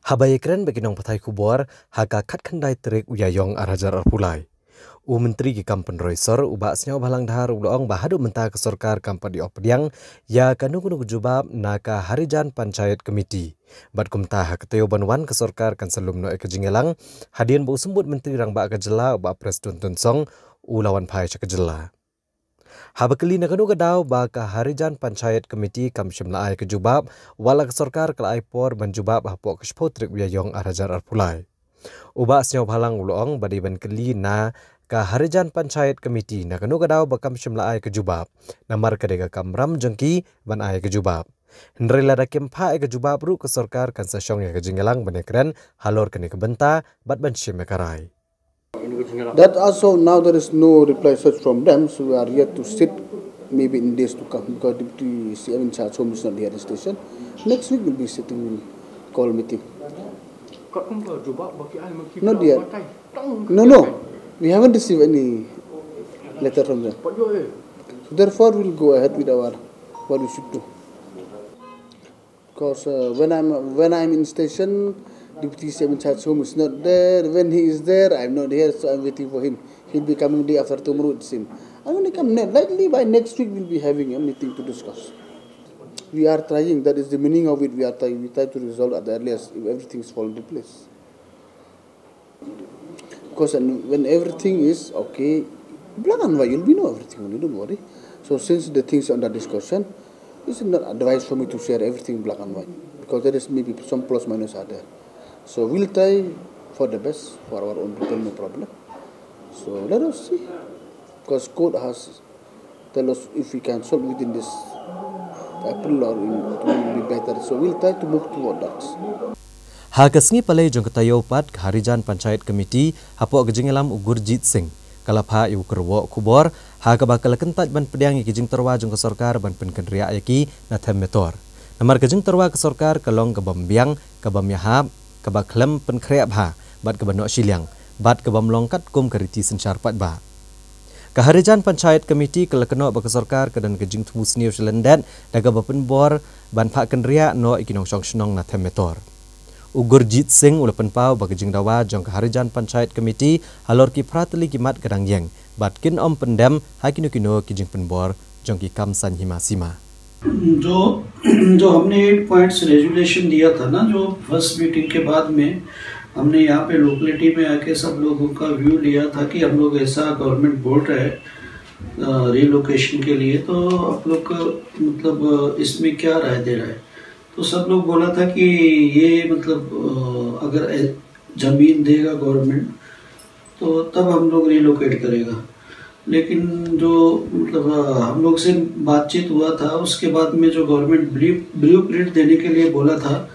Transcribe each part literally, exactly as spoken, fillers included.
Haba ïakren bad ki nongpathai khubor ha ka khatkhyndai tarik u Ïaïong arhajar arphew lai, u Myntri ki kam pynroi sor u Bah Sniawbhalang Dhar u la ong ba haduh mynta ka sorkar kam pat ïoh pdiang ïa kano kano ka jubab na ka Harijan Panchayat Committee. Bad kumta ha ka taïew ban wan ka sorkar kan sa lum noh ïa ka jingïalang, hadien ba u Symbud Myntri Rangbah ka jylla u Bah Prestone Tynsong u la wan phai sha ka jylla. Haba kylli na kano ka daw ba ka Harijan Panchayat Committee kam shym la ai ka jubab, wat la ka sorkar ka la ai por ban jubab hapoh ka shiphew tarik u Ïaïong arhajar arphew lai, u Bah Sniawbhalang u la ong ba dei ban kylli na ka Harijan Panchayat Committee na kano ka daw ba kam shym la ai ka jubab, namar ka dei ka kamram jong ki ban ai ka jubab. Hynrei lada kim phah ïa ka jubab ruh ka sorkar kan sa shong ïa ka jingïalang ban ïakren halor kane ka bynta bad ban shim ïa ka rai. That also now there is no reply such from them, so we are yet to sit maybe in days to come because Deputy C M in charge home is not here at the station. Next week we'll be sitting in call meeting. Kat kum ka jubab ba ki ai ma ki Not pla yet. Batai. Tang No, no, we haven't received any letter from them. Pat yo eh. So therefore we'll go ahead with our what we should do. Because uh, when I'm when I'm in station, Deputy C M in charge home is not there. When he is there, I'm not here, so I'm waiting for him. He'll be coming day after tomorrow, it seems. And when he comes, likely by next week we'll be having a meeting to discuss. We are trying. That is the meaning of it. We are trying. We try to resolve at the earliest if everything is fall into place. Because when everything is okay, black and white, you'll be know everything only. Don't worry. So since the things under discussion, this is not advice for me to share everything black and white because there is maybe some plus minus are there. So we'll try for the best for our own people, no problem. So let us see, because court has tell us if we can solve within this April or in, it will be better. So we'll try to move toward that. Ha ka sngi palei jong ka taïew pat ka Harijan Panchayat Committee hapoh ka jingïalam u Gurjit Singh ka la phah ïa u kyrwoh khubor ha kaba ka la kyntait ban pdiang ïa ki jingtyrwa jong ka sorkar ban pynkynriah ïa ki na Them Metor. Namar ka jingtyrwa ka sorkar ka long ka bym biang, ka bym ïahap, ka ba khlem pynkhreh bha bad ka ba noh shiliang bad ka bym long katkum ka riti synshar paidbah. Ka Harijan Panchayat Committee ka la kynnoh ba ka sorkar ka don ka jingthmu sniew sha lyndet da ka ba pynbor ban phah kynriah noh ïa ki nongshong shnong na Them Metor. U Gurjit Singh u la pynpaw ba ka jingdawa jong ka Harijan Panchayat Committee halor ki phra tylli ki mat ka dang ïeng bad kin ym pyndem ha kino kino ki jingpynbor jong ki kam saiñ hima sima. जो जो हमने एट पॉइंट्स रेजोल्यूशन दिया था ना, जो फर्स्ट मीटिंग के बाद में हमने यहाँ पे लोकेलिटी में आके सब लोगों का व्यू लिया था कि हम लोग ऐसा गवर्नमेंट बोल रहे हैं रिलोकेशन के लिए, तो आप लोग का मतलब अ, इसमें क्या राय दे रहा है? तो सब लोग बोला था कि ये मतलब अ, अगर ए- जमीन देगा गवर्नमेंट तो तब हम लोग रिलोकेट करेगा। लेकिन जो मतलब अ, हम लोग से बातचीत हुआ था, उसके बाद में जो गवर्नमेंट ब्लू ब्लू प्रिंट देने के लिए बोला था,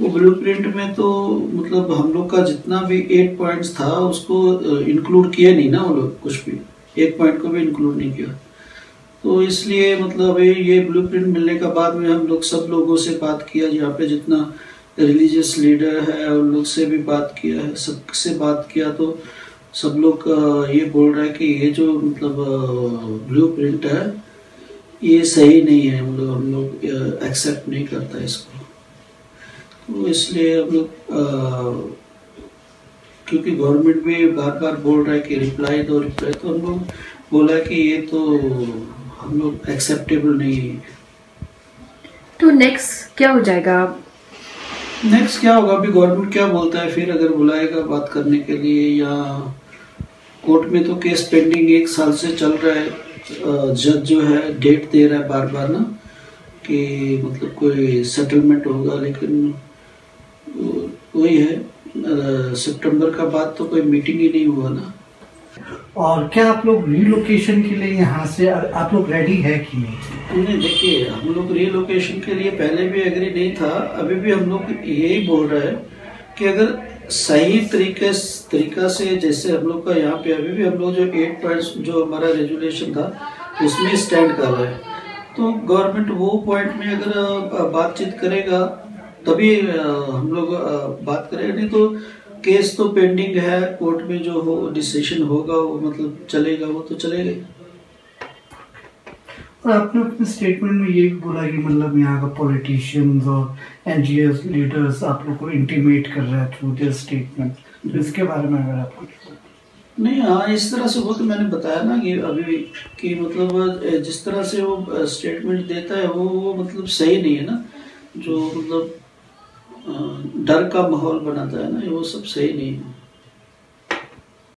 वो ब्लू प्रिंट में तो मतलब हम लोग का जितना भी एट पॉइंट्स था, उसको इंक्लूड किया नहीं ना वो लोग, कुछ भी एक पॉइंट को भी इंक्लूड नहीं किया। तो इसलिए मतलब ये ये ब्लू प्रिंट मिलने का बाद में हम लोग सब लोगों से बात किया, यहाँ पे जितना रिलीजियस लीडर है उन लोग से भी बात किया है, सबसे बात किया तो सब लोग अ, ये बोल रहा है कि ये जो मतलब ब्लू प्रिंट है, ये सही नहीं है, मतलब हम लोग एक्सेप्ट नहीं करता इसको। तो इसलिए हम लोग अ, क्योंकि गवर्नमेंट भी बार बार बोल रहा है कि रिप्लाई दो, रिप्लाई, तो हम लोग बोला कि ये तो हम लोग एक्सेप्टेबल नहीं है। तो नेक्स्ट क्या हो जाएगा? नेक्स्ट क्या होगा, अभी गवर्नमेंट क्या बोलता है, फिर अगर बुलाएगा बात करने के लिए या कोर्ट में तो केस पेंडिंग एक साल से चल रहा है। जज जो है डेट दे रहा है बार बार ना कि मतलब कोई सेटलमेंट होगा, लेकिन वो- वही है, अ, सितंबर का बाद तो कोई मीटिंग ही नहीं हुआ ना। और क्या आप लोग रिलोकेशन के लिए यहाँ से आप लोग रेडी है कि नहीं? नहीं, देखिए, हम लोग रिलोकेशन के लिए पहले भी एग्री नहीं था, अभी भी हम लोग यही बोल रहे हैं कि अगर सही तरीके तरीका से, जैसे हम लोग का यहाँ पे अभी भी हम लोग जो एट पॉइंट्स जो हमारा रेजोल्यूशन था, उसमें स्टैंड कर रहे हैं। तो गवर्नमेंट वो पॉइंट में अगर अ, बातचीत करेगा तभी अ, हम लोग अ, बात करेंगे, नहीं तो केस तो पेंडिंग है, कोर्ट में जो हो डिसीजन होगा वो मतलब चलेगा, वो तो चलेगा ही। पर आपने अपने स्टेटमेंट में ये भी बोला कि मतलब यहाँ का पॉलिटिशियंस और एनजीओ लीडर्स आप लोग को इंटिमेट कर रहे हैं थ्रू देयर स्टेटमेंट, तो इसके बारे में अगर आप कुछ बोलें। नहीं, हाँ, इस तरह से वो तो मैंने बताया ना कि अभी कि मतलब अ, जिस तरह से वो स्टेटमेंट देता है वो वो मतलब सही नहीं है ना, जो मतलब अ, डर का माहौल बनाता है ना, वो सब सही नहीं है।